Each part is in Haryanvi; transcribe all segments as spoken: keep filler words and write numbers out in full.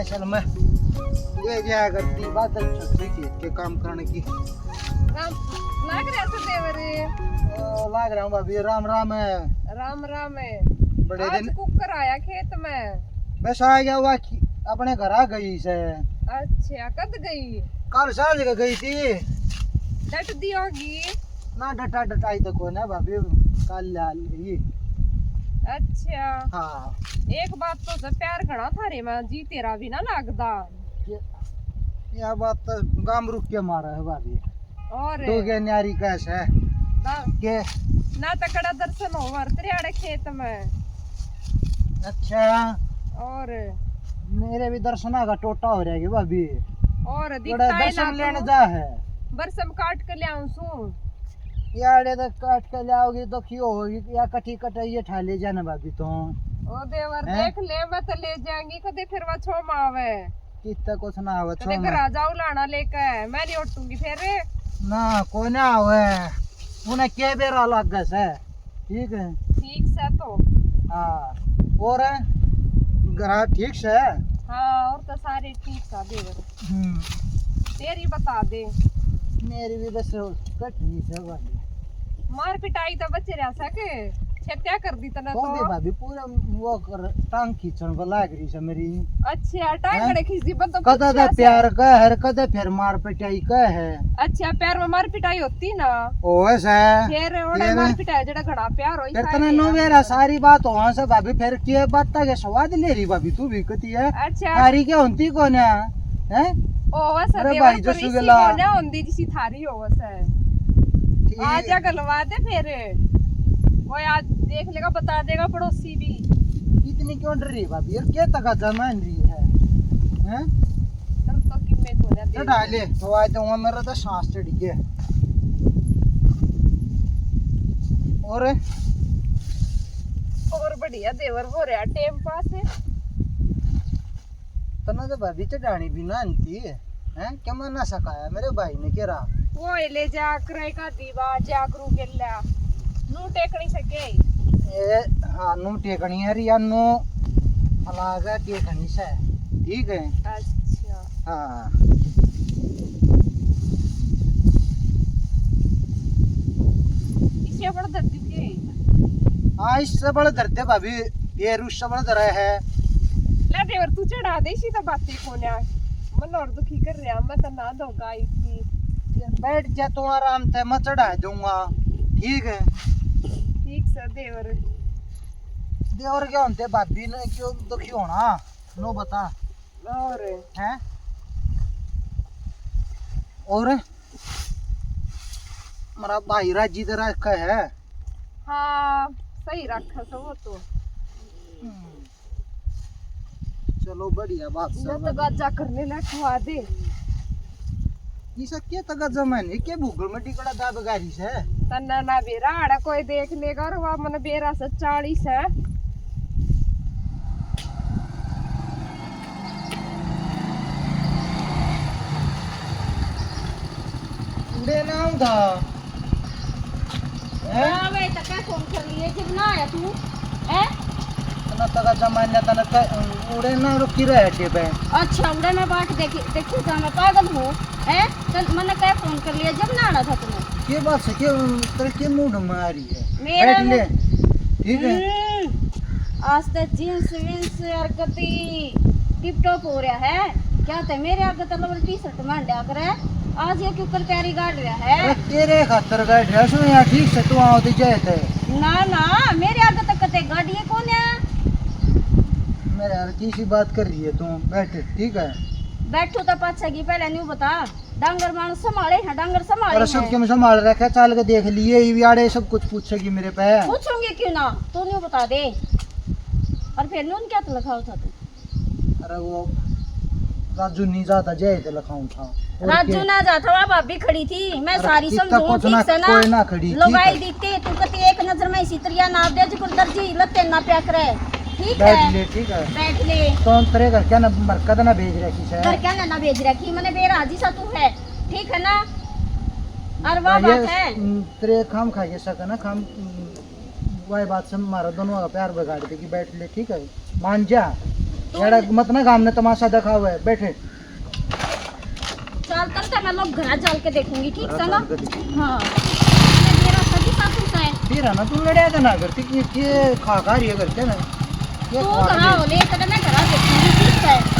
चल मैं ले जाया करती बादल छतरी खेत के काम करने की। राम लाग रहा था देवर। ओ, लाग रहा हूँ भाभी, राम राम है। राम राम है। बड़े आज दिन कुकर आया खेत में। बस आ गया हुआ कि-, अपने घर आ गई से। अच्छा, कद गई? कल सांझ के गई थी। डट दी होगी। ना डटा डटाई तो कोई ना भाभी, कल ले आ लेगी। अच्छा। हाँ। एक बात तो से, प्यार घणा थारे में जी, तेरा भी ना लागदा। ये, यह बात तो गाम रुक के मारा है भाभी। और तो क्या न्यारी कैस है? ना, के? ना तकड़ा दर्शन हो वर तेरे आड़े खेत में। अच्छा। और? मेरे भी दर्शना का टोटा हो रहा है भाभी। और बड़ा दिखता है दर्शन ना लेने तू। जा है। बरसम काट के ले आऊं सू। याड़े तक काट के ले आओगी तो क्यों होगी? या कटी कटाई ये ठा ले जाना भाभी तो। ओ देवर, हैं? देख ले, मैं तो ले जाएंगी, कदे फिर वो छो मावे। कितना कुछ ना आवे, कदे छो घर में। आ जाओ लाना लेके, मैं नहीं उठूंगी फिर। ना, कोई ना आवे। उन्हें के बेरा लग गए से। ठीक है। ठीक से तो। हाँ। और घरा ठीक से? हाँ, और तो सारे ठीक से देवर। हम्म। तेरी बता दे। मेरी भी बस कट नहीं से वाली। मार पिटाई तो बच रहा सके, छत्या कर दी तने तो। तो भी भाभी पूरा वो कर, टांग खींचण को लाग रही से मेरी। अच्छा, टांग हैं? खड़े खींच दी, पर तो कदा पूछा दा से। प्यार का है, कदा फिर मार पिटाई का है। अच्छा, प्यार में मार पिटाई होती ना। ओए से। फिर ओड़े फिर? मार पिटाई जेड़ा घड़ा प्यार होई फिर सारे तने नो यार। मेरा सारी बात वहां से भाभी, फिर के बात के स्वाद ले रही भाभी तू भी कती है। अच्छा। थारी क्या होती कौन है? हैं? ओ, वैसे अरे देवर भाई, पर जसू इसी गेला। कोन्या होंदी जिसी थारी हो, वैसे। ठीक। आ जा गलवा दे फिर। वो आज देख लेगा, बता देगा पड़ोसी भी। इतनी क्यों डर रही भाभी? यार, क्या तकाजा मान रही है? हैं? डर तो किम्मे कोन्या दे। चढ़ा ले, तो आज तो वहाँ मेरा तो सांस चढ़ गया। और? और बढ़िया देवर हो रहा टाइम पास। तन्ने तो भाभी चढ़ानी भी ना आती है, हैं? क्या मैं ना सकाया मेरे भाई ने के रहा? वो ले जा करे का दीवा जा करू गेला। नू टेकनी सके। ए, हाँ, नू टेकनी है, रिया नू अलग है, टेकनी से। ठीक है? अच्छा। हाँ। इसे बड़ दर्द दे। हाँ, इससे बड़ दर्द है भाभी। ये रुस सबल धरा है। ले देवर, तू चढ़ा दे इसी तो बातें कोन्या। मन और दुखी कर रहा, मैं तो ना दूंगा इसी। बैठ जा तू आराम से, मैं चढ़ा दूंगा। ठीक है। ठीक से देवर। देवर क्या होते भाभी ने क्यों दुखी होना? नो बता। और? हैं? और? मेरा भाई राजी तो रखा है। हाँ, सही रखा से वो तो। हम्म। चलो, बढ़िया बात ये सब तो है। गाजा करने ना खुआ दे। इसा के तगाजा मैंने के भूगोल में टिकड़ा दाब गारी से? तन्ना ना बेरा, आड़ा कोई देख लेगा और वह मन बेरा से चालीस है। उड़े ना आऊंगा। हैं? हाँ, मैं तो क्या फोन कर लिए, जब ना आया तू, हैं? इतना तगाजा मैंने तने कह, उड़े ना रुकी रहे अड्डे पे। अच्छा, उड़े मैं बाट देखी, देखी था, मैं पागल हूँ, हैं? तो मैंने क्या फोन कर लिया, जब ना आना था तुम्हें? के बात से, के, तेरे के मूड में आ रही है? मेरा बैठ ले, ठीक है? हम्म, आज तो जींस वींस हरकती टिप टॉप हो रहा है। क्या ते मेरे आगे तो लोअर टी शर्ट में हंडा करे, आज ये क्यों कर तैयारी काट रहा है? अरे तेरे खातर बैठ रहा सो यहाँ, ठीक से तू आओ तो जाए थे। ना, ना, मेरे आगे तक कते गाड़ी है कौन है? मेरे यार, किसी बात कर रही है तू, बैठ, ठीक है? बैठू तो पाछे की, पहले न्यू बता, डांगर माणस संभाले हैं, डांगर संभाले अरे सब हैं। क्यों संभाल रखे, चाल के देख लिए, ये भी आड़े सब कुछ पूछेगी मेरे पे। पूछूंगी क्यों ना, तू न्यू बता दे। और फिर न्यू क्या तो लखाओ था तू? अरे वो राजू नहीं जाता, जय ते लखाऊं था। और राजू के? ना जाता, वहाँ भाभी खड़ी थी, मैं अरे सारी कितना समझूं, कुछ ठीक ना, से ना? कोई ना खड़ी, ठीक लुगाई है। दिखते, तू कती एक नजर में इसी तरिया नाप दे, जिकुल दर्जी लत्ते ना प्या करे, ठीक बैठ है? ले, ठीक है। बैठ ले। तो तेरे घर क्या ना बरकत ना भेज रखी से? घर क्या ना, ना भेज रखी, मैंने बेराजी सा तू है, ठीक है ना? और वह ये, बात है। उम, तेरे खाम खा के सक है ना, खाम, उम, वही बात से मारा दोनों का प्यार बिगाड़ देगी, बैठ ले, ठीक है? मान जा। एड़ा मत ना गाम ने तमाशा दिखावे, बैठे। चल, तब तक मैं लोग घर चल के देखूंगी, ठीक से ना? हाँ। ये मेरा सभी सासू सा है। फिर है ना, तू लड़या तो ना करती कि, कि खा खा रही है करते ना। ये तू खा घर रही है। हो ले, तब मैं घर देखूंगी, ठीक से।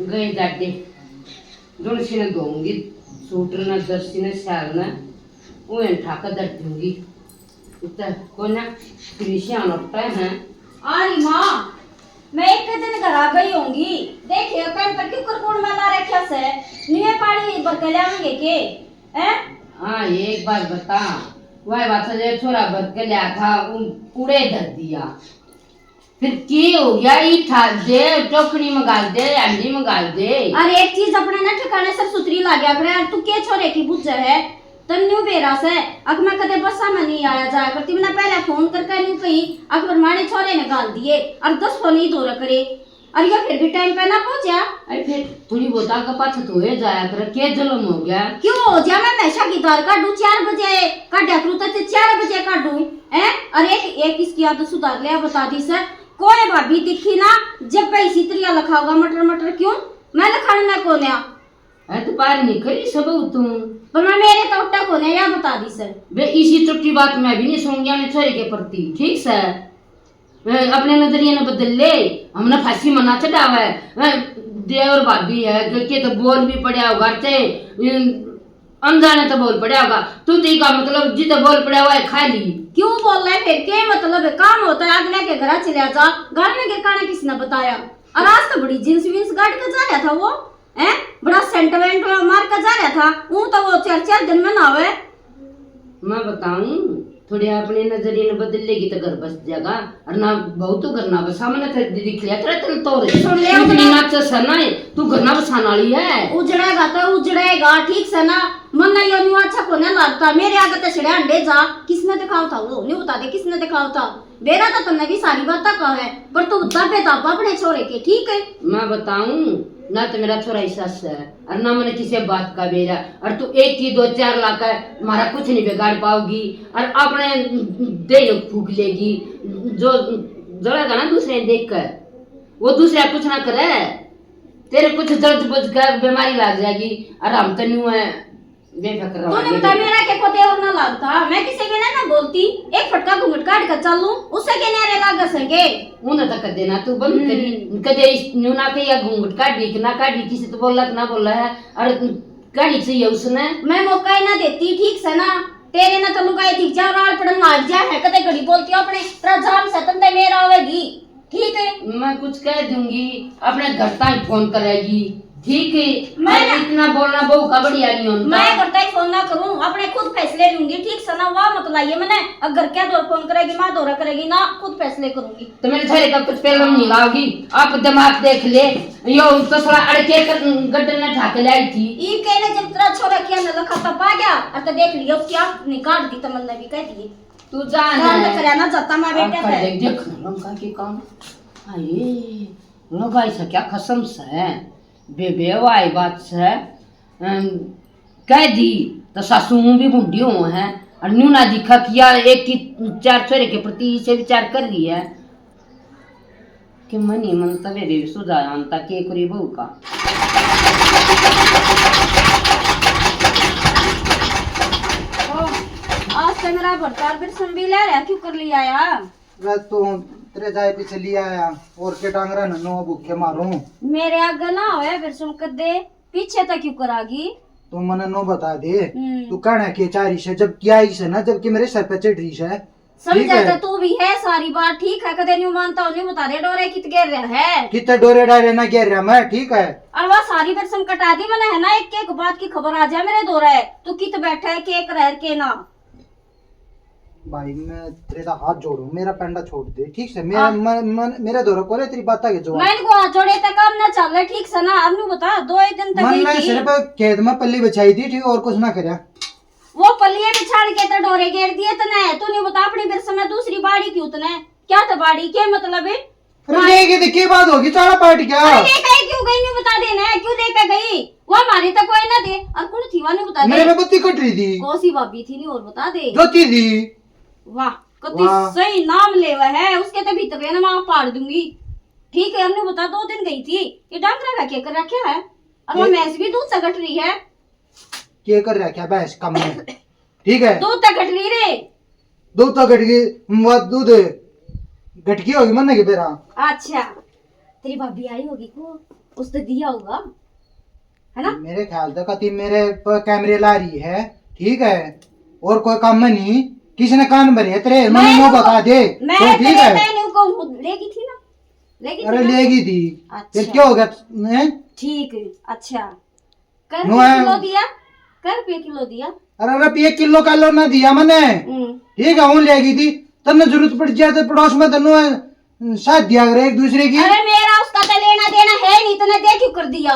गए जाते, दोनों सी ने धोऊंगी, सूट ने, दर्शी ने, शाल ने, वो ठाकर धर दूंगी। इतना कोना कृषि अनपटा है। अरे माँ, मैं एक दिन घर आ गई होंगी। देखिए, कल पर क्यों कर कौन मला रखा से? निये पानी भर के लाएंगे के? हैं? हाँ, एक बात बता, वह बात जो छोरा भर के लिया था, उन कूड़े धर दिया। फिर की हो गया? ई ठा दे, टोकरी मंगा दे, हांडी मंगा दे। अरे, एक चीज अपने ना ठिकाने से सुथरी लाग्या करे। तू के छोरे की बुझे है? तन न्यू बेरा से, अक मैं कदे बसा में नहीं आया जाया करती। मैंने पहले फोन करके न्यू कही, अक पर माने छोरे ने गाल दिए, और दस फोन ही दो करे। और ये फिर भी टाइम पे ना पहुंचा। अरे, फिर थोड़ी बहुत आगे पाछे तो हो जाया करे, के जुल्म हो गया? क्यों हो गया? मैं हमेशा की दाल काढू, चार बजे काढा करूँ, तो चार बजे काढू, हैं? और एक, एक इसकी आदत सुधार ले, बता दी सर। कोई भाभी दिखी ना, जब पे इसी तरिया लखाओगा मटर मटर, क्यों? मैं लखाने कोन्या। है तो पार नहीं करी सब तू। पर मैं मेरे तो उठा कोन्या, या बता दी सर। बे, इसी छोटी बात मैं भी नहीं सुनूंगी अपने छोरे के प्रति, ठीक से? ए, अपने नजरिए ने बदल ले, हमने फांसी मना चढ़ावा है। ए, देवर भाभी है, के, के तो बोल भी पड़ा होगा, चाहे, ए, अनजाने तो बोल पड़ा होगा। तू तो का मतलब जिते बोल पड़ा हुआ है, खा ली। क्यों बोल रहा है फिर? के मतलब है? काम होता है, अगले के घर चले जा, घर में गिरकाना किसने बताया? और आज तो बड़ी जींस वींस गाड़ के जा रहा था वो, हैं? बड़ा सेंट वेंट मार के जा रहा था, ऊं तो वो चार चार दिन में नहावे। मैं बताऊं, थोड़ी अपनी नजरिए ने बदल लेगी तो घर बस जाएगा। और ना बहुत तो घर ना बसा, मैंने तेरे दिख लिया, तेरे तेरे तो सुन ले, इतनी उजड़ा- नाचस है ना, तू घर ना बसाने वाली है। उजड़ेगा तो उजड़ेगा, ठीक से ना। मन ना यो न्यू अच्छा कोने लगता, मेरे आगे तो छड़े अंडे जा, किसने दिखाओ था वो, न्यू बता दे किसने दिखाओ था। बेरा तो तन्ने भी सारी बात का है, पर तू दाबे दाबा अपने छोरे के, ठीक है? मैं बताऊं ना, तो मेरा छोरा ही सस है। और ना मैंने किसी बात का बेरा, और तू एक की दो चार लाकर मारा कुछ नहीं बिगाड़ पाओगी, और अपने दे फूक लेगी। जो जलेगा ना दूसरे देख कर, वो दूसरा कुछ ना करे, तेरे कुछ जल्द बुझ कर बीमारी लग जाएगी, और हम तो न्यू है बेफिक्र रहो। तूने बता मेरा के को देवर ना लगता, मैं किसी के ना ना बोलती, एक फटका घूंघट काट कर चल लूं, उससे के न्यारे लाग सके। उन्हें तो कदे ना तू बंद करी, हम्म। कदे इस न्यू ना के या घूंघट काट दी कि ना काट दी, किसी तो बोला कि ना बोला है, और काढ़ी चाहिए उसने। मैं मौका ही ना देती, ठीक से ना, तेरे ना तो लुगाई दिख जा, राल पड़न लाग जा है, कदे घड़ी बोलती हो अपने तेरा जाम से तंदे मेरा आवेगी, ठीक है? मैं कुछ कह दूंगी, अपने घर ताई फोन करेगी, ठीक है? मैं और ना इतना बोलना बहू का बढ़िया नहीं होता। मैं घर ताई फोन ना करूं, अपने खुद फैसले लूंगी, ठीक से ना? वाह मत लाइए मैंने, अब घर क्या दौर फोन करेगी, माँ दौरा करेगी ना, खुद फैसले करूंगी। तो मेरे छोरे का कुछ पहलम नहीं लाओगी, आप दिमाग देख ले, यो तो साला अड़के कर गड्ढे ने ढाक ले आई थी। ई कहने जब तेरा छोरा किया ना लखा तब आ गया, और तो देख लिया उसकी आंख निकाल दी, तो मैंने भी कह दिए। तू जा काम ना। तो करया ना जाता मैं बेटा आखा है। देख, देख, लंका के काम। हाय, लुगाई से क्या खसम से है, बेबे वाई बात से, अम, कह दी तो सासू मुंह भी भूंडी हो है, और न्यू ना दिखा कि यार एक की चार छोरे के प्रति इसे विचार कर रही है। कि मन ही मन तवे भी सुझाया अंता के करी बहू का। ओ, आज तो मेरा भरतार बिरसम भी ले रहा, क्यों कर लिया यार? बस तो तेरे जाए पीछे लिया आया और के टांगरा न नो भूखे मारूं। मेरे आगे ना होया बिरसम कदे, पीछे तो क्यों करागी? तू मने नो बता दे, हम्म। तू कहना के चाह रही से, जब क्या ही से ना, जबकि मेरे सर पे चढ़ रही से। समझा ठीक है। तो तू भी है सारी बात, ठीक है, कदे न्यू मानता हो, न्यू बता दे, डोरे कित गेर रहा है? कित डोरे डारे ना गेर रहा मैं, ठीक है। और वह सारी बिरसम कटा दी मैंने, है ना, एक एक बात की खबर आ जाए मेरे दौरे, तू कित बैठा है, के कर है, के ना। भाई, मैं तेरे ता हाथ जोड़ू, मेरा पेंडा छोड़ दे, ठीक से? मेरा हाँ। मन, मन, मेरा दौरा कोरे तेरी बात आगे जवाब। मैं इनको हाथ जोड़े तक काम ना चल रहा, ठीक से ना? अब न्यू बता, दो एक दिन तक मन गई ने थी। सिर्फ खेत में पल्ली बिछाई थी, ठीक, और कुछ ना करया। वो पल्लियां बिछाड़ के तो डोरे घेर दिए तने। तू न्यू बता, अपनी बिरसम में दूसरी बाड़ी क्यों तने? क्या था बाड़ी, क्या मतलब है? अरे हाँ। ले के देख, के बात होगी, चाला पाट क्या? अरे लेके आई क्यों गई, न्यू बता देना है, क्यों लेके गई? वो हमारी तो कोई ना दे, और कौन थी, वा न्यू बता दे। मेरे में बत्ती कट रही थी। कौन सी भाभी थी, न्यू और बता दे। ज्योति थी। वाह, तो तू वाह। सही नाम लेवा है, उसके तो भीतर लेना मैं पाड़ दूंगी। ठीक है, हमने बता, दो दिन गई थी, ये डांगरा का क्या कर रखा है? और वो ये भैंस भी दूध से घट रही है। के कर रखा भैंस कम में? ठीक है। दूध तो घट रही रे। दूध तो घट गई, वो दूध घटकी होगी मन्ने की बेरा। अच्छा, तेरी भाभी आई होगी को, उसने दिया होगा, है ना? मेरे ख्याल तक कति मेरे प-, कैमरे ला रही है, ठीक है, और कोई काम में नहीं। किसी ने कान भरे है तेरे, मैं मैंने नो नो बता दे। मैं तो ठीक तेरे है। मैंने को लेगी थी ना, लेगी अरे थी ना? लेगी थी। अच्छा। फिर क्या हो गया? हैं? ठीक है, अच्छा। कर नो रुपये है। किलो दिया, कर रुपये किलो दिया। अरे रुपये किलो का लो ना दिया मैंने। हम्म। ठीक है, हूँ लेगी थी। तन्ने जरूरत पड़ जाए तो पड़ोस में तन्नो है, साथ दिया करे एक दूसरे की। अरे मेरा उसका तो लेना देना है नहीं, तने दे क्यों कर दिया?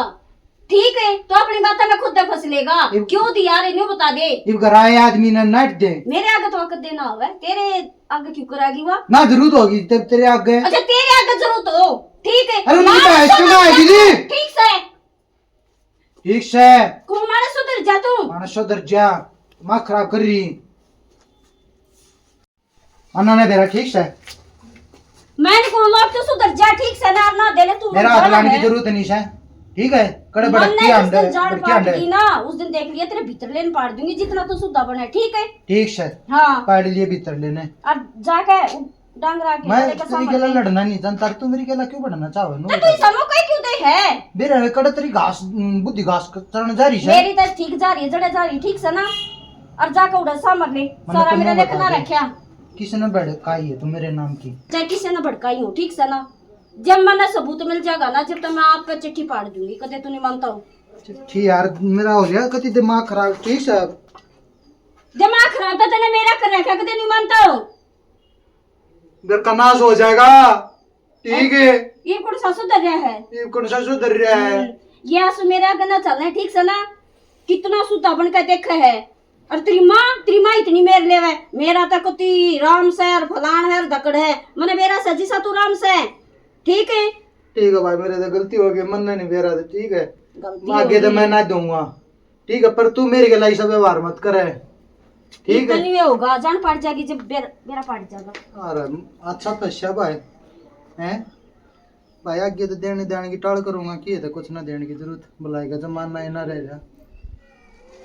ठीक है, तो अपनी बातों में खुद फंस लेगा। इब क्यों दिया रे, न्यू बता दे। इब घर आए आदमी ने नाट दे। मेरे आगे तो वक्त देना होवे, तेरे आगे क्यों करागी वो? ना जरूरत होगी तब तेरे आगे। अच्छा, तेरे आगे जरूरत हो, ठीक है। अरे उनकी मार भैंस तो क्यों ना ना आएगी जी? ठीक से। ठीक से। को मारे सुधर जा तू। मारे सुधर जा, दिमाग खराब कर रही। अन्ना ने बेरा ठीक से। मैंने को लोग तो सुधर जा ठीक से ना, ना दे ले तू मेरा हाथ लाने की जरूरत नहीं से। ठीक है, कड़े भड़कती आंडे, भड़कती आंडे। ना, उस दिन देख लिया, तेरे भीतर लेन पाड़ दूंगी, जितना तू सुधा बने, ठीक है? ठीक से। हाँ। पाड़ लिए भीतर लेने। अब जाके डांगरा के मैं तेरी गेला लड़ना नहीं जानता, तू मेरी गेला क्यों बढ़ना चाहो? तो तू समो कई क्यों दे है? मेरे कड़े तेरी घास, बुद्धि घास चरण जा रही है। मेरी तो ठीक जा रही है, जड़े जा रही, ठीक से ना? और जाके उड़ा सामर ले, सारा मेरा लेख ना रखा। किसने भड़काई है तू मेरे नाम की? चाहे किसी ने भड़काई हो, ठीक से ना? जब मैंने सबूत मिल जाएगा ना, जब तो मैं आप पे चिट्ठी पाड़ दूंगी, कदे तू नहीं मानता हो। चिट्ठी यार, मेरा हो गया कति दिमाग खराब, ठीक से? दिमाग खराब तो तने मेरा कर रखा, कदे नहीं मानता हो। घर का नाश हो जाएगा। ठीक है। ये कौन सा सुधर रहा है? ये कौन सा सुधर रहा है? हम्म, ये आंसू मेरे आगे ना चलना, ठीक से ना? कितना सुधा बन के देखे है। और तेरी माँ, तेरी माँ इतनी मेर लेवे, मेरा तो कति राम से और फलान है और धकड़ है, मने मेरा सजी सा तू राम से, ठीक है? ठीक है भाई, मेरे से गलती हो गई, मन्ने नहीं बेरा दे, ठीक है? गलती आगे हो तो गई। मैं ना दूंगा। ठीक है, पर तू मेरे के लाई सब व्यवहार मत करे, ठीक है? इतनी में होगा, जान पड़ जाएगी जब बेर-, बेरा पड़ जाएगा। अरे, अच्छा फंसा भाई, हैं? भाई, आगे तो देने, देने की टाल करूंगा, की है तो कुछ ना देने की जरूरत, बुलाएगा जमाना ही ना रह रहा।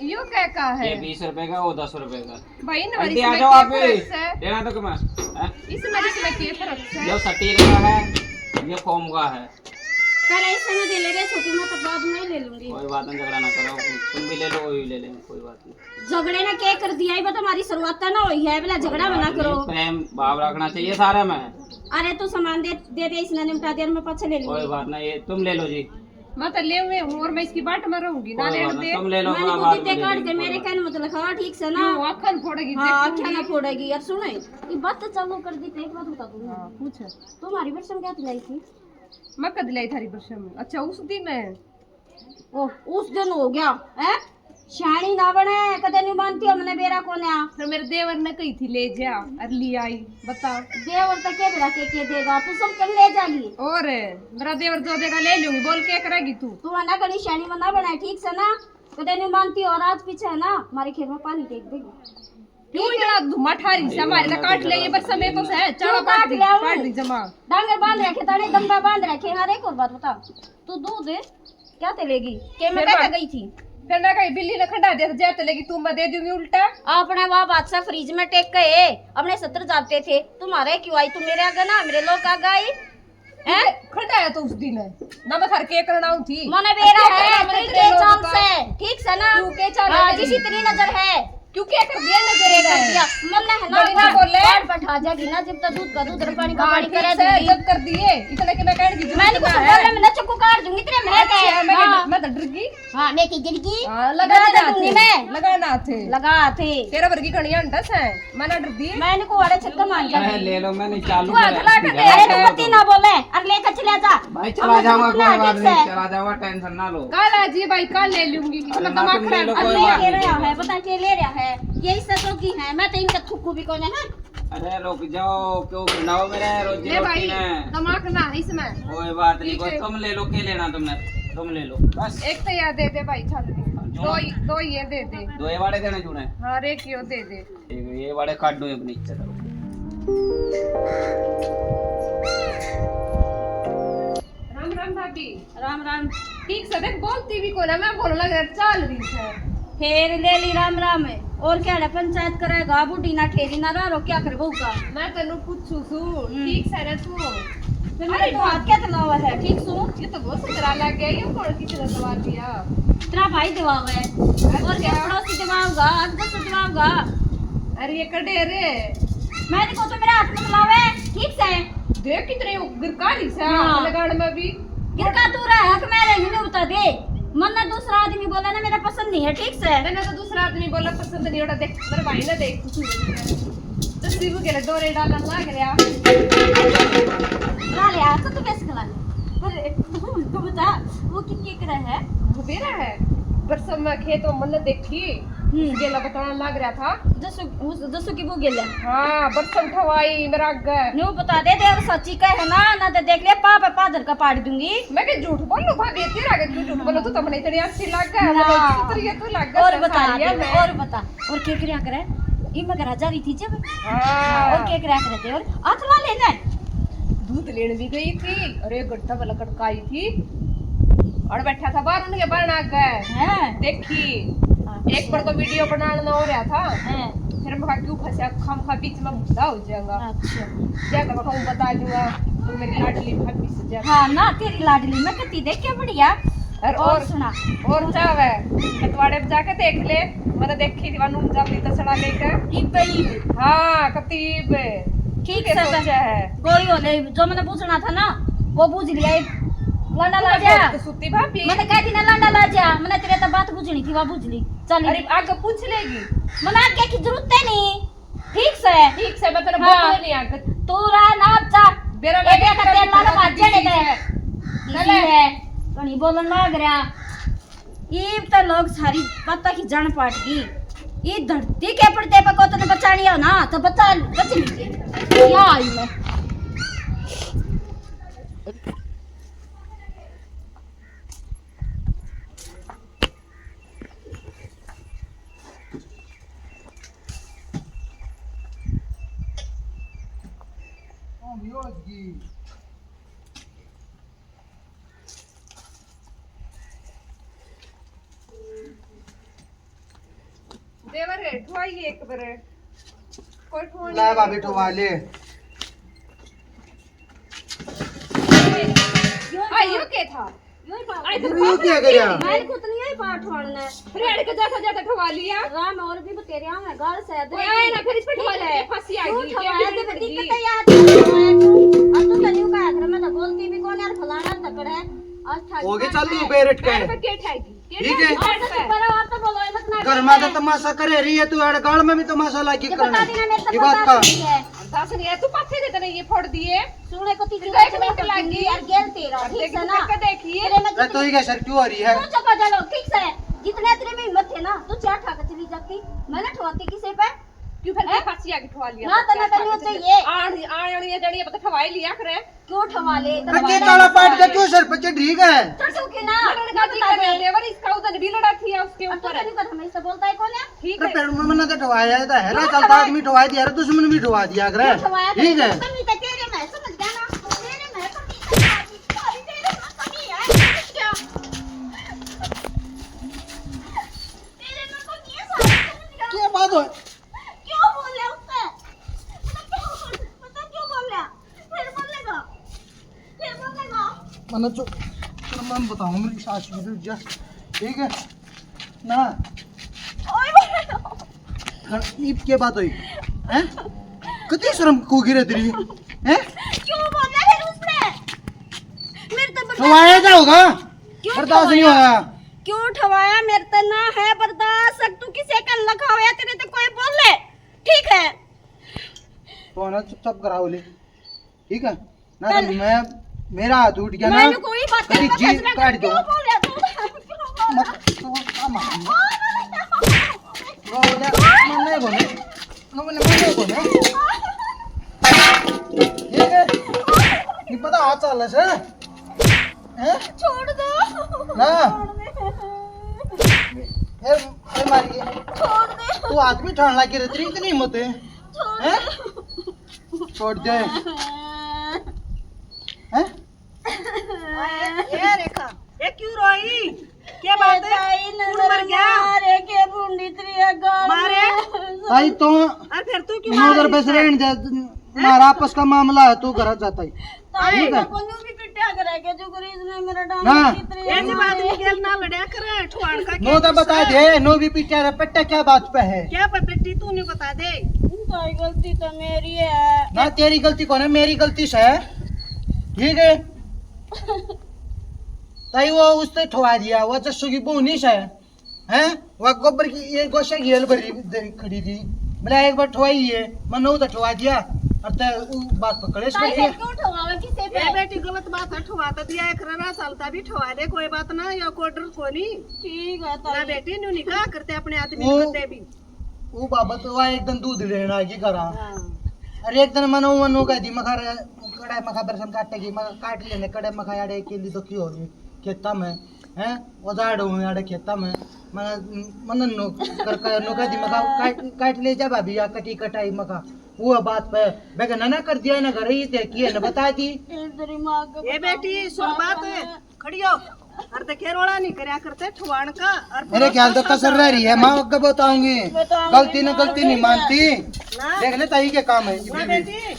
यो क्या का है? ये बीस रुपए का, वो दस रुपए का। भाई, ना, आंटी, इसमें आ जाओ क्या आप भी। फर्क है? देना तो कमा, हैं? इसमें, इसमें क्या फर्क है? जो सटील का है, ये फोम का है। पहले इससे मैं दे ले रे छोटू, मैं तो बाद में ले लूंगी। कोई बात नहीं, झगड़ा ना करो, तुम भी ले लो, वो भी ले लेंगे, कोई बात नहीं। झगड़े ने क्या कर दिया? ये तो हमारी शुरुआत ना हुई है, पहले झगड़ा मना करो। प्रेम भाव रखना चाहिए सारे में। अरे तू सामान दे, दे दे, इसने निपटा दे, मैं पाछे ले लूंगी। कोई बात नहीं, ये तुम ले लो जी। मैं तो ले हुए हूँ और मैं इसकी बाट में रहूंगी, ना कोई लेने बात नहीं, दे। तुम ले लो, मैंने अपना को बात कितने में ले काट के लेंगे, मेरे कोई बात कहने मत लिखा, ठीक से ना? क्यों, आँखें फोड़ेगी, हाँ, देख आँखें ना फोड़ेगी। और सुनो, ये बात तो चालू कर दी, तो एक बात बता दूंगी। हाँ, पूछ। तुम्हारी बरसम क्या दिलाई थी? मैं कद लाई थारी बरसम? अच्छा, उस दिन है। ओ, उस दिन हो गया, हैं? शानी ना बने, कदे नहीं मानती, हमने बेरा कोन्या। तो मेरे देवर ने कही थी ले जा, और ले आई, बता। देवर तो के बेरा के, के देगा, तू सब कल ले जागी। और मेरा देवर जो देगा ले लूंगी, बोल के करेगी तू? तू है ना, कहीं शानी में ना बने, ठीक से ना? कदे नहीं मानती, और आज पीछे है ना, हमारे खेत में पानी फेंक देगी। क्यों इतना धुआं ठा रही से? हमारे तो काट ले, ये बरसा में तो से, चलो काट दी, काट दी जमा। डांगर बांध रखे, ताने गंदा बांध रखे। हाँ, एक और बात बता, तू दूध क्या ते लेगी? के मैं फिर कह के मैं गई थी? फिर मैं कही बिल्ली ने खंडा दे, जय ते लेगी, तू मैं दे दूंगी उल्टा। आपने वहाँ बादशाह फ्रिज में टेक के अपने सत्तर जाते थे, तुम्हारे क्यों आई? तू मेरे आगे ना, मेरे लोग आगे आई। हैं? खंडा है तो उस दिन है ना, मैं थारे के करना हूं थी। मने बेरा है, तू के चाल से, ठीक से ना? तू के चाल हाँ, है जिस तेरी? इतनी नजर है। क्यों क्या कर दिया नजर तेरे कर है? दिया। मन्ने है ना, बड़ी ना बोले। बाहर बैठा जाएगी ना, जब तक दूध का दूध और पानी का हाँ, पानी ठीक करा से, दूंगी। जब कर दिए, इतने के मैं कहने की जरूरत मैंने कुछ ना है। बोला, मैं ना चक्कू काट दूंगी तेरे, मैं अच्छा, कह, मैं हाँ। मैं तो डर गई। हाँ, मैं की डर गई। हाँ, लगा लगा दे दूंगी हाथ। मैं। लगा ना हाथ। लगा हाथ। तेरा वर्गी कणी अंडस है। मना डर दी। मैं इनको वाले छक्का मार जा। मैं ले लो, मैं नहीं चालू तू हाथ करा। ला के दे। अरे तू मत ही ना बोले, अरे लेकर चला जा। भाई चला जावा, कोई बात नहीं, चला जावा, टेंशन ना लो। कल आ जी भाई, कल ले लूंगी, अरे कितना ना, दिमाग तुम ले खराब लो, कर कोई लिया। बात ले नहीं। रहा है, पता के ले रहा है, ये इससे तो की है, मैं तो इनका थुक्कू भी कोने है। अरे रुक जाओ, क्यों गिनाओ मेरे रोजी ले रोटी भाई, ने? दिमाग ना इसमें। कोई बात नहीं, ठीक कोई है। तुम ले लो, के लेना तुमने, तुम ले लो बस। एक तो यार दे दे भाई, चल दे। जो दो ही, दो ये दे दे। दो ये वाले देने जुड़े। हाँ, एक यो दे दे। ये, ये बड़े काटू अपनी इज्जत। राम राम भाभी। राम राम। ठीक से देख, बोलती भी कोना, मैं बोलने लग रहा, चाल रही से। फेर ले ली राम राम। और क्या है, पंचायत करेगा, बूढ़ी ना ठेरी ना रो, क्या कर बहू का? मैं तन्नू पूछू सू, हम्म। ठीक से रे तू? फिर अरे मेरे तो हाथ क्या तनाव है, ठीक सू? ये तो बहुत सुथरा लग गया, ये कौन किसी ने दवा दिया? तेरा भाई दवावे। और क्या? क्या पड़ोसी दवाओगा, आज बस दवाओगा। अरे ये कड़े रे। मैं देखो तो मेरे हाथ में लावे, ठीक से। देख कितने गिरका रही से हाँ। हाथ लगाड़ में भी। गिरका तू रहा, हक मैं रही, नहीं बता दे। मन ना दूसरा आदमी बोला ना, मेरा पसंद नहीं है, ठीक से। मैंने तो दूसरा आदमी बोला पसंद नहीं, ओड़ा देख, मेरे भाई ने देख, तू तो शिव के डोरे डालन लाग रहा। ला ले, आ, तो तू कैसे खिला ले? पर तू, तू बता, वो कितने का है? वो मेरा है। बरसम में खेत में मन देखी, हम्म। गेला बताना लग रहा था। जसू, उस, जसू की वो गेला। हाँ, बरसम ठवाई मेरा आगे। न्यू बता दे, देव सच्ची का है ना, ना तो देख ले, पाप है, पादर का पाड़ दूंगी। मैं के झूठ बोलूं भाभी, तेरा के क्यों झूठ बोलूं? तू तो मने इतनी अच्छी लग है, ना। मतलब सुथरी है तू लग है, और बता संसारी दे, है मैं। और बता, और के करया करे? ई मैं घर जा रही थी जब। हाँ। और के करया करे थे? और हाथ ला लेना है। दूध लेने भी गई थी, अरे गड्ढा वाला कड़का आई थी। और बैठा था बाहर उनके बारना आगे। हैं? देखी। अच्छा। एक बार तो वीडियो बनाना हो रहा था। हैं? फिर मैं कहा, "क्यों फंसा, खामखा बीच में भूला हो जाएगा।" अच्छा। जा तो मैं कहूँ बता दूंगा, तू मेरी लाडली भाभी से जा। हाँ ना, तेरी लाडली मैं कती देख के बढ़िया। और, और और सुना। और चावे, पतवाड़े पे जाके देख ले, मैंने देखी थी, वहाँ नून चावली तो सड़ा लेके। इब्बे ही। हाँ, कती इब्बे। ठीक के से सोचा है। गोरी हो ले, जो मैंने पूछना था ना, वो बूझ लिया। एक लांडा तू ला तो जा। बहुत सुत्ती भाभी। मैंने कह दी ना लांडा ला जा, मैंने तेरे तो बात बूझनी थी, वो बूझ ली। चल। अरे आगे पूछ लेगी। मैंने आगे की जरूरत है नहीं। ठीक से। ठीक से, मैं तेरे हाँ। बोलूँ नहीं आगे। तू रहा ना अब जा। बेरा ए लगे देख, तेरे तेरे लाल को भाग जाने दे। चले। दीदी है, घणी बोलन लाग रहा। इब तो लोग सारी बातों की जान पाट गई। ये धरती के पर्दे पे को तने बचानी हो ना, तो बचा, बच लीजिए। क्या आई मैं? देवर, ठुआइए एक बार। कोई ठुआ ले नहीं। भाभी, ठुआ ले। आ, यो के था? यो ही पाठ। आई तो यो क्या करया? मैं खुद नहीं आई पाठ वालने। फिर अड़ के जाता जाता ठुआ लिया। राम और भी बतेरिया में गाल से दे। ओए, आए ना, फिर इस पे ठुआ ले, फांसी आ गई। ठुआ दे, दिक्कत है यार। अब तू तन्यू का आखिर में तो बोलती भी कौन यार, फलाना तकड़ है। आज ठाक हो गए चालू बैरट का। पैर पे के ठाएगी? ठीक है। घर में तो तमाशा करे रही है तू, अड़ गाल में भी तमाशा लागी करने। ये बात का। दस नहीं है, तू पाछे दे, तने ये फोड़ दिए। सुने को तीन एक मिनट लागी यार, गेल तेरा, ठीक है ना? देखिए। मैं तो ये सर क्यों आ रही है? तू चुप हो जा लो, ठीक से। जितने तेरे में हिम्मत है ना, तू चार ठा के चली जाती, मैं ना ठोती किसे पे। क्यों फिर फांसी आके ठुआ लिया? ना, तो ना, तो चाहिए। आण, आण, आण, ये जानिए, पता ठवाई लिया करे। क्यों ठवा ले? अरे, के काला पाट का क्यों सर पे चढ़ रही है? चढ़ क्यों ना? लड़का जी का देवर, इसका उधर भी लड़ा थी उसके ऊपर। अब तो तू कर हमेशा बोलता है कौन है? ठीक है। फिर मन्ना तो ठवाया है, तो है ना, चलता आदमी ठवा दिया, दुश्मन भी ठवा दिया करे। ठीक है। कमी तो तेरे में, समझ गया ना? तेरे में कमी तो सारी, सारी तेरे में कमी है, समझ गया? तेरे में कमी है सारी, समझ गया? क्या बात हो? क्यों बोल रहा उससे? मतलब, क्यों बोल, मतलब, क्यों बोल रहा? फिर बोलेगा, फिर बोलेगा। मतलब, जो, चलो, मैं बताऊँ, मेरी सास की तो इज्जत, ठीक है ना? ओए, बोल रहा। हाँ, ईब के बात हुई, हैं? कितनी शर्म को गिरे तेरी, हैं? क्यों बोला फिर उसने? मेरे तो बर्दाश्त ठवाया क्या होगा? क्यों बर्दाश्त नहीं ठवाया? होगा। क्यों ठवाया? मेरे तो ना है बर्दाश्त। अब तू किसे का लखावे, तेरे तो कोई बोले, ठीक है? तो ना चुपचाप कराओ ले, ठीक है ना? चल। मैं, मेरा हाथ उठ गया ना, मैंने कोई बात कभी नहीं, जीभ काट दो। क्यों बोल रहा तू? क्यों बोल रहा? मत, तू ना मार। रो ले, मन्ने बोले, मन्ने, मन्ने बोले। ठीक है, नहीं पता हाथ चाल से। हैं? छोड़ दो। ना। छोड़ दे। ए, ए मारिए। छोड़ दे। तू आदमी ठाण लागी रे, तेरी इतनी हिम्मत है? छोड़ हैं? दे। छोड़ दे। हैं? ए रेखा, ये क्यों रोई? क्या बात है? कौन मर गया? मारे के बूंदी तेरी है गाल मारे? में। भाई तो और फिर तू क्यों नौ मार सौ रुपए से रहने दे, हमारा आपस का मामला है, तू घर जाता ही। ताई ठीक है। को न्यू भी पिटिया करेगा जो करी इसने मेरा डांस ना। की तेरी ऐसी बात नहीं, गेल ना लड़या करे, ठुआड़ का नो तो बता दे, नो भी पिटिया रे, पिट्टा क्या बात पे है? क्या पे पिट्टी तू नहीं बता दे। ताई गलती तो मेरी है। ना तेरी गलती कौन है, मेरी गलती से है। ठीक है। ताई वो उसने ठुआ दिया, वो जस्सू की बहू नहीं से। हैं? वह गोबर की, ये गोशा की हेल भरी दे-, खड़ी थी। बोला, "एक बार ठुआई है।" मैंने वो तो ठुआ दिया। अब तो वो बात पकड़े इसको ताई दिया। फिर क्यों ठुआवे किसे पे? ए बेटी, गलत बात है, ठुआ तो दिया, एक रना सालता भी ठुआ दे, कोई बात ना, या को डर कोनी। ठीक है ना ताई। बेटी, न्यू निकाह करते अपने आदमी वो को दे भी। वो बाबत वो एक दिन दूध लेना आ गई करा। हाँ। अरे एक दिन मनो मनो कह दी, मखा रे, कड़े मखा बरसन काटेगी, मखा काट लेने, कड़े मखा याडे के लिए तो क्यों होगी खेता में, हैं? उजाड़ हुए याडे खेता में, मना, मन नो कर, कर, नो कह दी, मखा काट, काट ले जा भाभी, या कटी कटाई मखा। वो बात पे बेगना ना कर दिया ना, घर ही देखी है ना, बता दी। तेरी माँ को ये बेटी, सुन बात, खड़ी हो। और देखे रोला नहीं करया करते ठुआन का। और मेरे ख्याल तो कसर रह रही है, माँ अगर बताऊंगी। बताऊंगी गलती ना, माँ। गलती नहीं मानती। ना। देख ले ताई के काम है। ना बेटी,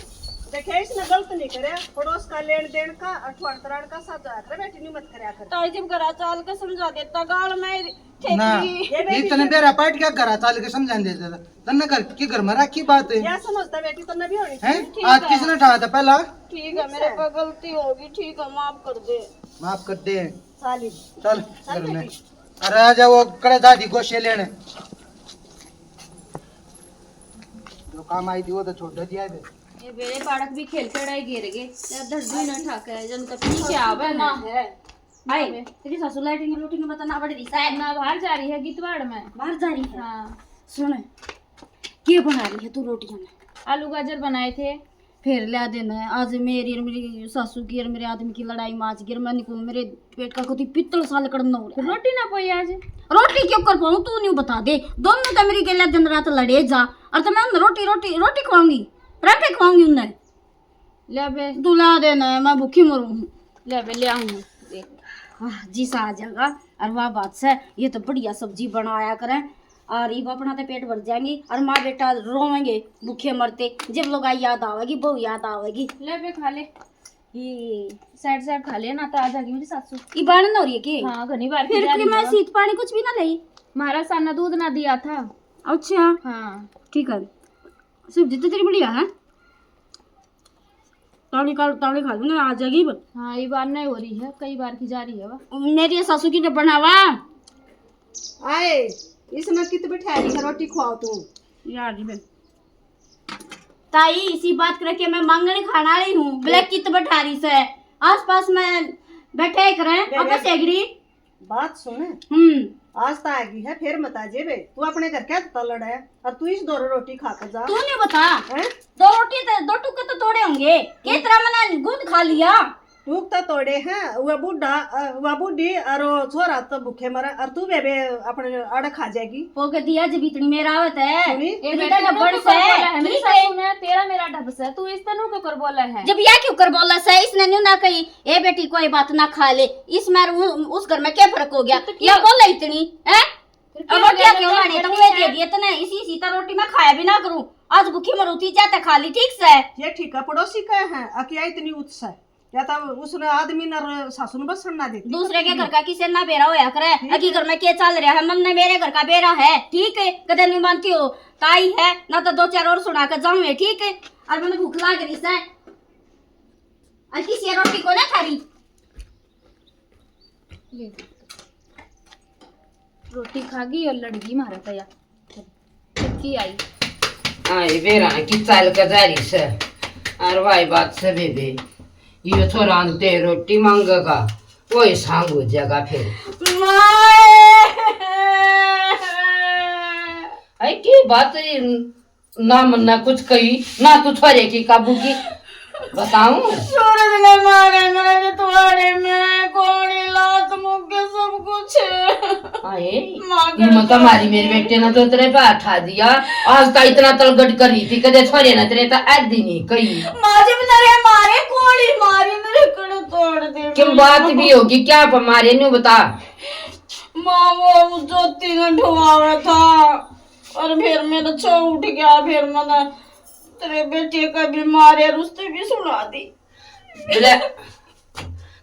देखे इसने गलत नहीं करया, पड़ोस का लेन देन का और ठुआन तरान का साथ जाया करे, बेटी नहीं मत करया कर। ताई जी घरा चाल के समझा देता, गाल में ना, ये बेटी इतने से बेरा पाट क्या घरा चाल के समझा देता। तन्ने घर के घर में राखी बात है। क्या समझता बेटी, तन्ने भी होनी हैं? चाहिए। ठीक आज है। किसने ठाया था पहला? ठीक है, मेरे पे गलती होगी, ठीक है, माफ कर दे। माफ कर दे। साली। चल, चल घर में। बेटी। अरे आ जा, वो कड़े दादी गोशे लेने। जो काम आई थी, वो तो छोड़ दिया है। ये बेरे बालक भी खेल के अड़ाई गिर गए। या धड्डू ही ना ठाके, जन तक पीछे आवे ना। है। आए, तेरी सासू लैट्रिन लूट्रिन में तो ना बढ़ रही है। ना, बाहर जा रही है गीतवाड़ में। बाहर जा रही है? हाँ। सुन, के बना रही है तू रोटियां में? आलू गाजर बनाए थे। फिर ला देना है। आज मेरी और मेरी सासू की और मेरे आदमी की लड़ाई में आज गिर मैं निकलूं, मेरे पेट का कोई पित्तल सा लकड़ना हो रहा है। रोटी ना पाई आज? रोटी क्यों कर पाऊं, तू न्यू बता दे। दोनों तो मेरी गेल्या दिन रात लड़े जा, और तो मैं उन्हें रोटी, रोटी, रोटी खवाऊंगी, पराठे खवाऊंगी उन्हें। ले बे। तू ला देना है, मैं भूखी मरूं। ले बे, ले आऊं। देख। आह, जी सा आ जाएगा। और वाह बात से, ये तो बढ़िया सब्जी बनाया करें। और इब अपना तो पेट भर जाएंगे और माँ बेटा रोवेंगे भूखे मरते। जब लोग आई याद आवेगी, बहू याद आवेगी। ले बे, खा ले। ये साइड साइड खा ले ना, तो आ जाएगी मेरी सासू। ये बाण ना हो रही है के? हाँ, घनी बार फिर की जा रही मैं है। सीत पानी कुछ भी ना लाई। महाराज सा ने दूध ना दिया था। अच्छा। हाँ। ठीक है। सब्जी तो तेरी बढ़िया है। ताली का, ताली खा लूंगा, आ जाएगी बस। हाँ, ये बार नहीं हो रही है, कई बार की जा रही है वा। मेरी सासू की तो बनावा। आए, इसमें कित बिठा रही है, रोटी खवाओ तू। ये आ गई बे। ताई, इसी बात करके मैं मांगने खाने वाली हूँ। ब्लैक कित बिठा रही से, आसपास में बैठे करें, बे, आपस बे। एग्री। बात सुन। हम्म। आज तो आ गई है, फिर मत आ जे बे। तू अपने घर क्या तो लड़े है, और तू इस दो रोटी खा के जा। तू नहीं बता। हैं? दो रोटी ते, दो टुके तो तोड़े होंगे। के तेरा मना गूंद खा लिया। टूक तो तोड़े हैं, वह बूढ़ा, अ, वह बूढ़ी और वो छोरा तो भूखे मरे, और तू बेबे अपने आड़े खा जाएगी। वो के दिया जब इतनी मेरा आवत है। सुनी? ए इतनी बेटे, तो न्यू गड़बड़ क्यों कर से, बोला है? मेरी ठीक है। सासू ने तेरा मेरा ढबस है, तू इस तनु क्यों कर बोला है? जब यह क्यों कर बोला से, इसने न्यू ना कही, ए बेटी, कोई बात ना, खा ले। इसमें और उ-, उस घर में क्या फर्क हो गया? तो क्या? या बोला इतनी, हैं? फिर अब क्या रोटियां गया? क्यों लाने? तुम ये दे दिए तने, इसी, इसी तरह रोटी मैं खाया भी ना करूं। आज भूखी मरूं थी, जाते खा ली, ठीक से। ये ठीक है, पड़ोसी का है, अकिया इतनी उत्साह, या तो उसने आदमी न र-, सासू ने बसन ना देती। दूसरे के घर का किसे ना बेरा होया करे, ठीक है। अकी घर में के चल रहा है, मन ने मेरे घर का बेरा है, ठीक है, कदे नहीं मानती हो, ताई है ना, तो दो चार और सुना के जाऊं, ठीक है। और मैंने भूख लाग रही से, और किसी रोटी को ना खा रही। ले। रोटी खा गई और लड़ गई म्हारा तया। की आई। आई बेरा की चाल का जारी से। और भाई बात से बेबे, ये छोरा ते रोटी मांगेगा, वही सांग हो जाएगा फिर। आई की बात है? ना मन्ना कुछ कही, ना तू छोरे की काबू की। बताऊं? सूरज ने मारे मेरे थोड़े में, कोड़ी, लात, मुक्के, सब कुछ। हाय, माँ हिम्मत करे हमारी, मेरे बेटे ने तो तेरे पे उठा दिया। आज तो इतना तलगट करी थी, कदे छोरे ने तेरे तो आधी नहीं कही। माँ जी ने रे मारे, कोड़ी मारी, मेरे कड़े तोड़ दे। किम बात भी होगी क्या, पर मारे न्यू बता। माँ, वो ज्योति ने ढुआवा था और फिर मेरा छो उठ गया, फिर मैंने तेरे बेटे का भी मारे और उससे भी सुना दी। बोले,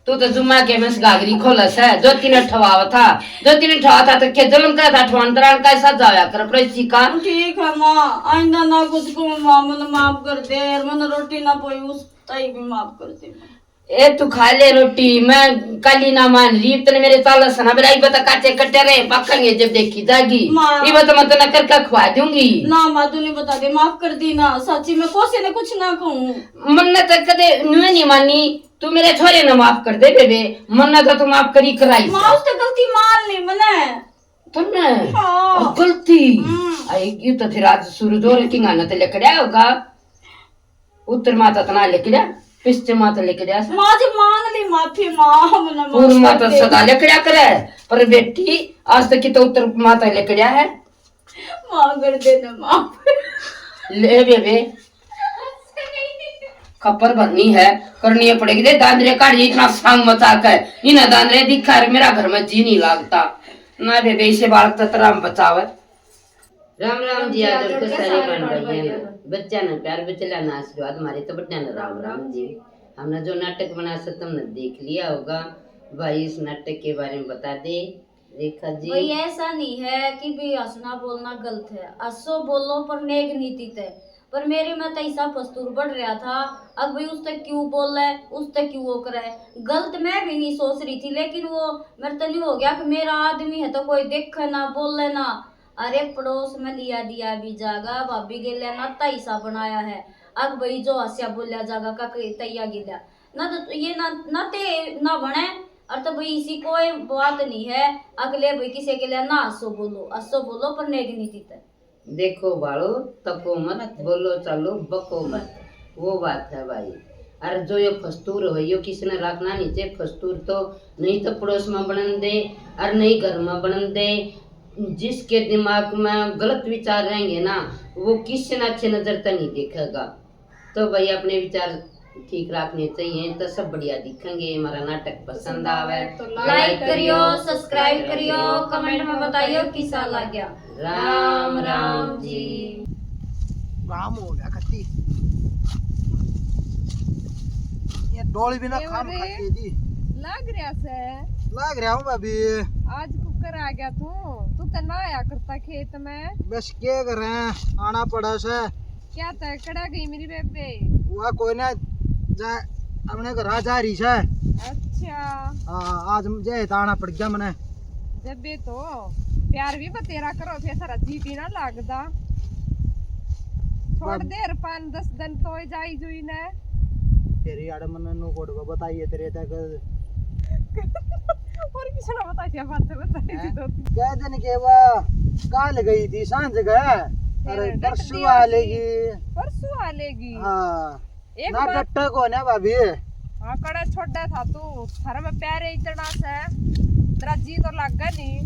तू तो जुम्मा के में से घाघरी खोलस है, ज्योति ने ठवावा था, ज्योति ने ठवावा था तो के जलम का था, ठवान तरान का ऐसा जाया कर पड़ोसी का। ठीक है माँ, आइंदा ना कुछ कहूँ माँ, मैंने माफ कर दे और मैंने रोटी ना पोई, उस ताई भी माफ कर दे माँ। ए, तू खा ले रोटी, मैं काली ना मान रही, तने मेरे चाल सना बेरा, इब तो काचे कटे रहे, पकेंगे जब देखी जागी। माँ। इब तो मैं तने करके खुआ दूंगी। ना माँ, तूने बता दे, माफ कर दी ना, सच्ची में कोसे ने कुछ ना कहूँ। मन्ने तो कदे न्यू नहीं मानी, तू मेरे छोरे ने माफ कर दे बेबे, मन्ने तो तू माफ करी कराई। माँ, उसने गलती मान ली मने। तन्ने? हाँ। और गलती? हम्म। आई, ये तो फिर आज सूरज और किंगा ना ते लिकड़या होगा। उत्तर माता तना लिकड़या, पश्चिम माता लिकड़या से। माँ जी मांग ली माफी, माँ, हमने माफ पूर्व माता कर दे। सदा लिकड़या करे, पर बेटी आज तक की तो उत्तर माता लिकड़या है। माँ कर देना माफ। ले बेबे, खप्पर भरनी है, करनी पड़ेगी। दे दांदरे काढ़, इतना सांग मचा के, इन्हें दांदरे दिखा रे, मेरा घर में जी नहीं लागता। ना बेबे, इसे बालक ततरा में बचावे। राम राम जी, आदर के सारे बहन भाइयों ने, बच्चा ने प्यार, बचला ने आशीर्वाद, हमारे तो बड्डा ने राम राम जी। हमने जो नाटक बना से तुमने देख लिया होगा। भाई, इस नाटक के बारे में बता दे रेखा जी। भाई, ऐसा नहीं है कि भी हंसना बोलना गलत है, हंसो बोलो पर नेक नीति तै। पर मेरे में तो ऐसा फस्तूर बढ़ रहा था, अब भाई उससे क्यों बोले, उससे क्यों वो करे। गलत मैं भी नहीं सोच रही थी, लेकिन वो मेरे तो नहीं हो गया कि मेरा आदमी है तो कोई देखे ना, बोले ना। अरे पड़ोस में लिया दिया भी जागा, भाभी गेल्या नाता हिस्सा बनाया है। अग भाई जो हंसया बोल्या जागा का के तैया गेल्या ना, तो ये ना नाते ना बने। और तो भाई इसी कोई बात नहीं है, अगले भाई किसी के लिए ना हंसो बोलो, हंसो बोलो पर नेक नीति तै। देखो बालो, तको मत, बोलो चालो, बको मत, वो बात है भाई। और जो यो फस्तूर हो, यो किसी ने रखना नहीं चाहिए फस्तूर तो, नहीं तो पड़ोस में बनन दे और नहीं घर में बनन दे। जिसके दिमाग में गलत विचार रहेंगे ना, वो किसी ने अच्छे नजर तक नहीं देखेगा। तो भाई, अपने विचार ठीक रखने चाहिए, तो सब बढ़िया दिखेंगे। हमारा नाटक पसंद आवे तो like करियो, subscribe करियो, comment में बताइयो किसा लाग्या। राम राम जी। काम हो गया खत्ती। ये डोल भी ना काम खाती जी। लाग रहा से। लाग रहा हूँ भाभी। आज कुकर आ गया तू, तू तो ना आया करता खेत में। बस क्या करें, आना पड़ा से। क्या तय कड़ा गई मेरी बेबे? वह कोई ना, जा अपने घर आ जा रही से। अच्छा। हाँ, आज मुझे ताना पड़ गया मने। जब भी तो प्यार भी बतेरा करो, फिर थारा जी भी ना लागदा। छोड़ दे यार, पाँच दस दिन तो जाई जुई ने। तेरी यार मने नु कोड को बताइए तेरे तक। और किसी ने बताइए, बात बताइए। हैं? तो क्या दिन के वो काल गई थी सांझ के। अरे परसों आ लेगी। परसों आ लेगी। हाँ। एक ना बात डट्टा को ना भाभी। हाँ, कड़ा छोड़ा था तू, थारा में प्यारे इतना से, तेरा जी तो लागे नहीं।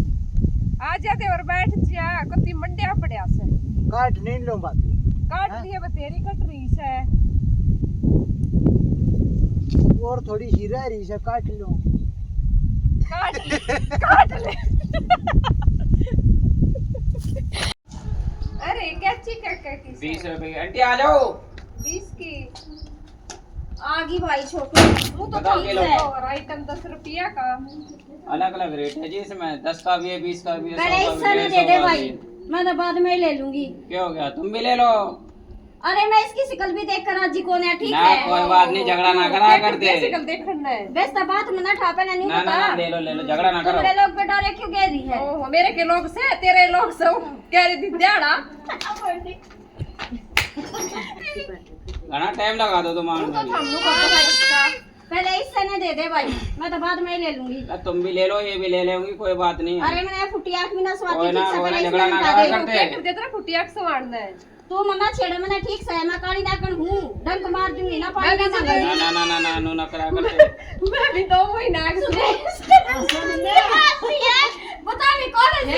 आ जा देवर, बैठ जा, कति मंडिया पड़या से। काट नहीं लो भाभी। काट लिए, बतेरी कट रही से। और थोड़ी सी रह रही से, काट लो। काट ले, काट ले। अरे, कैची क्या, क्या की बीस रुपए की। आंटी, आ जाओ। बीस की। आ गई भाई, छोटू। वो तो बताओ, ठीक है। और आइटम दस रुपया का। अलग-अलग रेट है जी इसमें, दस का भी है, बीस का भी है, पहले सौ का भी है, दे दे भाई, मैं तो बाद में ही ले लूंगी। क्या हो गया, तुम भी ले लो। अरे, मैं इसकी शिकल भी देख कर राजी कौन है, ठीक ना, है? कोई बात नहीं, झगड़ा ना करा करते। शिकल देखना है। बस तो बात में ना ठा, पहले नहीं ना, ना, बता। ना, ले लो, ले लो, झगड़ा ना करो। मेरे लोग पे डरे क्यों कह रही है? ओहो, मेरे के लोग से, तेरे लोग से, कह रही थी दिहाड़ा। घना टाइम लगा दो तुम आने में। पहले इससे ने दे दे भाई, मैं तो बाद में ही ले लूंगी। ना, तुम भी ले लो, ये भी ले लेंगी, कोई बात नहीं है। अरे, मैंने फुटी आंख भी ना सवार की, ठीक से पहले झगड़ा ना करा करते। फुटी आंख सवारना है। तू मना छेड़े मने, ठीक से, मैं काली नागन हूँ, डंक मार दूंगी ना, पानी ना मांगूंगी। ना ना ना ना ना, नू ना करा कर। मैं भी दो महीना के पता नहीं कौन है।